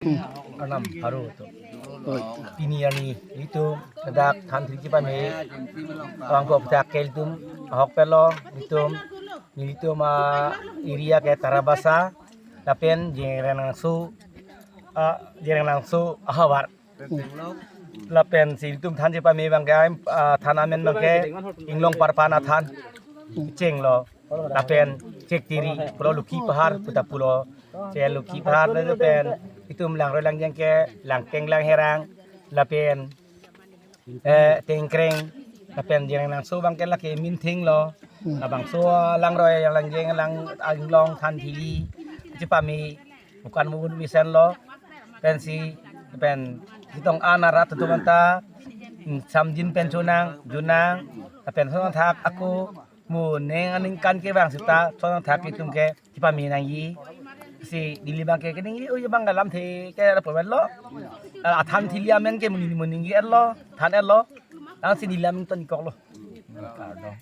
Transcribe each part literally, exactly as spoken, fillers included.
Arnam pharo atum. Oi. Pini arni ilitum ladak than thili pame, bang bo dak ke ilitum ahok pelo, ilitum, ilitum, ah, area ke Tarabasa, lapen Jireng Langso, ah, Jireng Langso ahavar. Lapen si ilitum than thili pame abang ke, ah, than amen abang ke Inglong Parpan athan. Chenglo. Lapen Chektiri pulo, Lokhi Pahar puta pulo. Che Lokhi Pahar lapen itum langroi langjeng ke Langkeng Langherang, lapen, eh, Tengkreng, lapen Jireng Langso abang ke lake minthing lo. Hmm. Labangso langroi langjeng lang Inglong than thili chepame bukan mubun mesen lo. Pensi pen chetong-an arat atum anta, mm, samjin pen chonang, junang, lapen son thak ako mo neng aningkan ke bang seta, son thak itum ke chepame nangji. Si neli abang ke, ke neli, oi, abang alamthe ke ra povel lo. Ah, athan thili amen ke mo neli mo ningje lo, than lo. Lasi neli amen ton kok lo.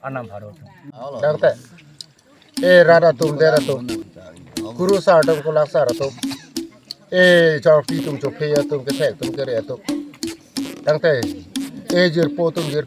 Arnam pharo. Dangte. E rat atum, der atum. Kurusar atum, kolangsar atum. E chorpi atum, chophe atum, kethek atum, kere atum. Dangte. E jirpo atum, jir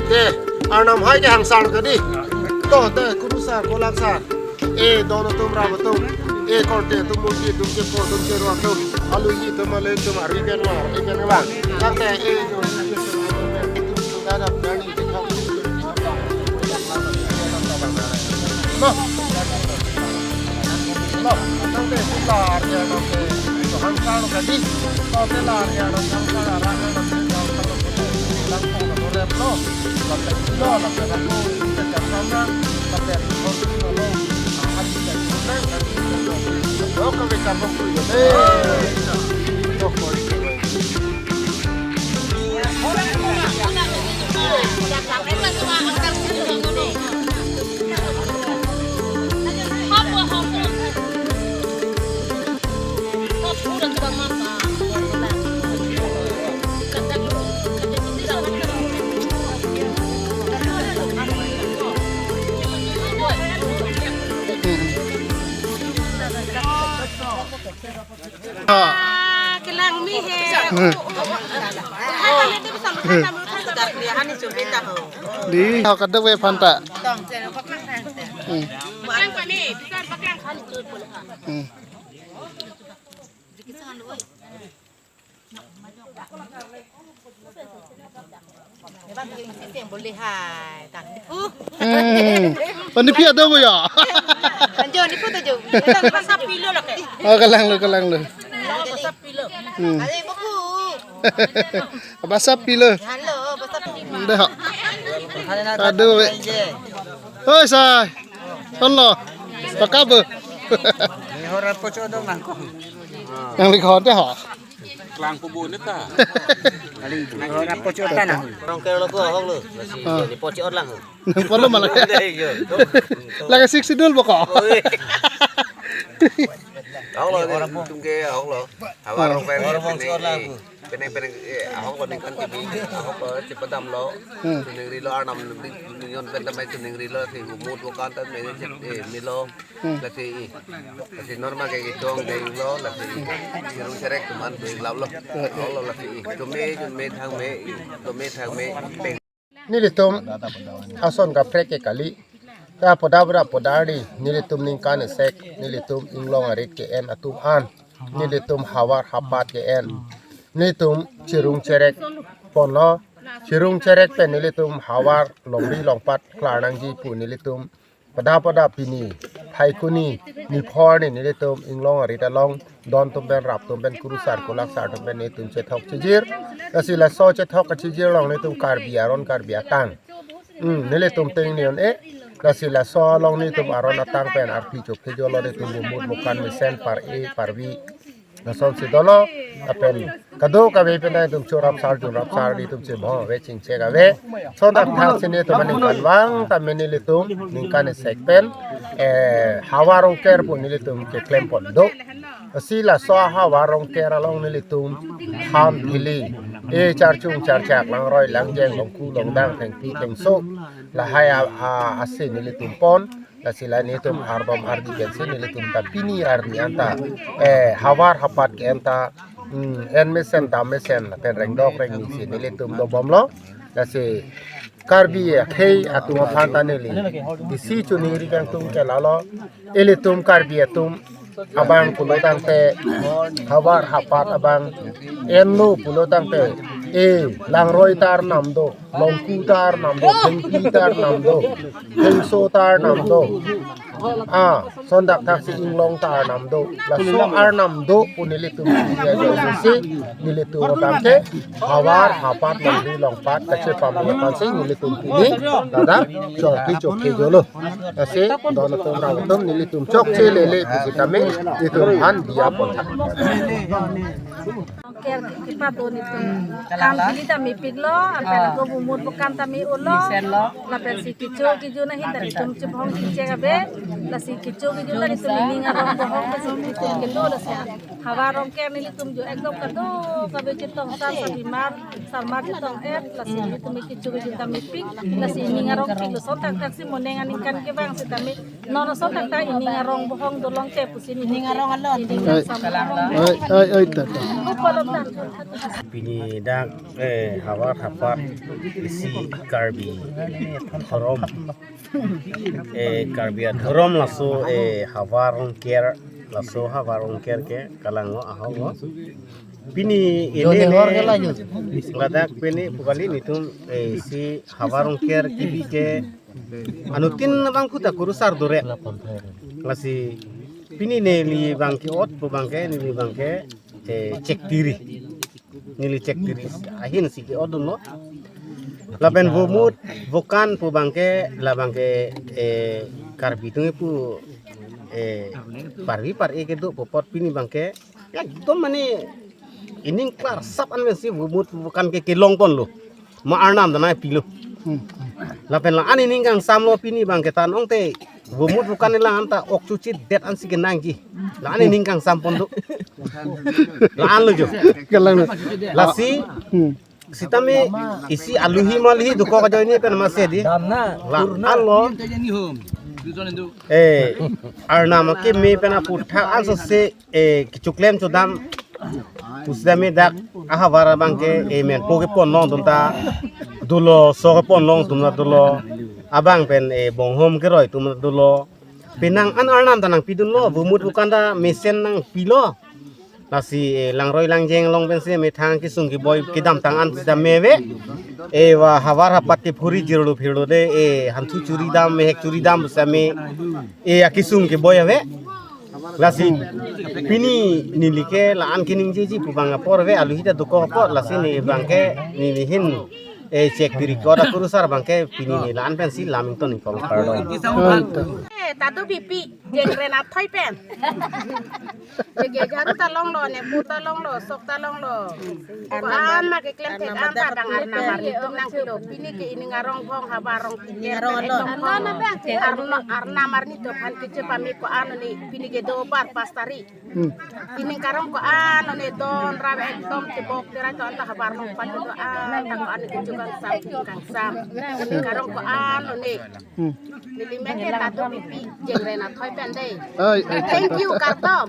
Te, arnam hai ke hangsar kedi. To, te, kurusar, kolangsar. E, don atum, ram atum. E, korte atum, murgi atum, kepor atum, kero atum. Aluji atum, ale atum, ari pen war, e pen war. Tangte, e, jo, no, no, tangte, lar ya, no, te, no, hangsar kedi. To, te, lar ya, no, hangsar, ara, no, te, no, no, lang, no, no, rep, no. Ah, kelang mi he. Hmm. Di, ho kadok ve phanta. Hmm. Hmm. Hmm. Pani pia do ya. Anjo ni photo jo. Basa pilo lake. Oh, kelang lo, kelang lo. Basa pilo. Hmm. Ale buku. Basa pilo. Halo, basa pilo. Deh. Aduh, ve. Oi, sai. Halo. Pakabo. Ni hora pocho dong nangkong. Nangli khon te ho. Klang pu bu ne ta. Kali, orang pocho tanah. Orang ke lo ko ahok lo. Lasi, ah, ni pocho lang. Nang polo malah. Dei, yo. Lagi sik sidul boko. Oi. Ahok lo, orang tum ke ahok lo. Havar, ah, orang ke orang pocho lang. Penang penang, eh, ahok ko ningkan kimi, ahok ko chepadamlo. Hmm. Chuningrilo, arnam ningri, ningon pen tamai chuningrilo, si humut bukan tan meni chep, eh, melo. Hmm. Lasi i. Lasi normal ke kechong denglo, lasi i. Chirung cherek atum an denglo. Hmm. Ahoklo lasi i. Chume, chume thangme, chume thangme. Peng. Nelitum ason kaprek ke kali. Ta poda bra poda ri, nelitum ningkan esek, nelitum inglong arit ke-en atum an, nelitum havar hapat ke-en, nelitum chirung cherek ponlo, chirung cherek pen nelitum havar longri longpat klar nangji pu nelitum pada pada pini, Phaikuni niphor ni nelitum inglong arit along don atum pen rap atum pen kurusar kulaksar atum pen nelitum chethok chijir. Lasi laso chethok kachijir along nelitum Karbi aron Karbi atang. Hmm, nelitum ting ni on e. Lasi laso along nelitum aron atang pen arpi chok kejolo nelitum humut bukan mesen par e par vi. Lasonsi dolo, lapen kadokave pen nelitum chorap sar junrap sar nelitum chebong ave chingchek ave. Sondak thak si nelitum aningkanvang tame nelitum ningkan esek pen, eh, havar rongker pu nelitum keklem pon do. Lasi laso havar rongker along nelitum ham phili, eh, charchung charchak langroi langjeng longku longdang thengpi thengso lahai a, a, ase nelitum pon. Lasi la nelitum ardom ardi pensi nelitum ta pini arni anta, eh, havar hapat ke-en ta, hmm, en mesen dam mesen lapen rengdok rengni si nelitum dobomlo. Lasi Karbi akhei atum aphan ta neli isi chuningri kangtung ke lalo, ilitum Karbi atum abang pulo tangte, havar hapat abang enlo pulo tangte, e, langroi ta arnam do, longku ta arnam do, thengpi ta arnam do, thengso ta arnam do. Ah, sondak thak si inglong ta arnam do. Laso arnam do pu nelitum si nelitum abang ke havar hapat longri longpat kachepame aphan si nelitum pini ladak chokche chokche jolo. Lasi don atum rap atum nelitum chokche lele pusitame nelitum han diya pon tha. Ker kipado nelitum. Kam sili tame piklo, anpen ako humut bukan tame ulo. Lapensi kecho kejun ahin ta nelitum chibong chingchek ave. Lasi kecho kejun ta nelitum ining arong bohong, lasi nelitum kedo, lasi havar rongker nelitum jo ekdom kadokave chetong sar, sar bimar, sarmar chetong et, lasi nelitum kecho kejun tame pik, lasi ining arong piklo. Sontak thak si moneng aningkan kevang sitame non sontak ta ining arong bohong dolong te pusi ining arong alon. Ining arong. Ai, ai, ai, ta, ta. Upalom ta. Pini dak, eh, havar hapat isi Karbi adhorom. Eh, Karbi adhorom laso, eh, havar rongker, laso havar rongker ke kalang lo ahok lo. Pini ini ne ladak pini pu kali nelitum, eh, isi havar rongker kebi ke anuttin abang kuta kurusar dore. Lasi pini neli abang ke-ot pu abang ke, neli abang ke, eh, chektiri. Neli chektiri ahin si ke-otdunlo. Lapen humut bukan pu abang ke, la abang ke, eh, Karbi atum pu, eh, parvi par-e kedo pu apot pini abang ke ekdom mane ining klarsap an pensi humut bukan ke kelong ponlo. Ma arnam ta nangpilo. Hmm. Lapen la-an ining kangsamlo pini abang ke tan ong te humut bukan la-an ta ok chuchi det ansi kenangji. La-an ining kangsam pon do. La-an lo jo. Kalang lo. Lasi, hmm, sitame isi aluhi malihi dokok ajoine pen masi di. La-an lo. Eh, arnam akeme pen aputhak anso se, eh, kechoklem chodam pusitame dak ahavar abang ke, eh, menpo kepon longdun ta dolo, so kepon longdun ta dolo, abang pen, eh, bonghom keroi atum ta dolo. Penang an arnam ta nangpidunlo, humut bukan ta mesen nangpilo. Lasi, eh, langroi langjeng along pensi methang kesung keboi kedamtang an sitame ave. Eh, wa havar hapat kephuri jirlo phirlo de, eh, hanthu churi dam, mehek churi dam sitame, eh, akesung keboi ave. Lasi pini neli ke la-an keningjeji pu abang apor ave, aluhi ta dokok apot, lasi neli abang ke neli hin, eh, chektiri ko da kurusar abang ke pini neli la-an pensi lam ington ingkol kardom. Eh, ta do bipi, jengren athoi pen. Jege jaru ta longlo, ne pu ta longlo, sok ta longlo. Ko-an ma keklem thek an ta bang Arnam arni atum nangpilo. Pini ke ining arong phong havar arong pini arong along. Arnam, Arnam arni to phan keche pame ko-an ne pini ke Dobar pas tarik. Hmm. Ining karong ko-an ne don rap ekdom tebok terai to anta havar arong pan to an ta ko-an ne keche kangsam kangsam. Ining karong ko-an ne. Hmm. Neli men ke tado pipi jengre na thoi pen dei. Ai, ai. Thank you kardom.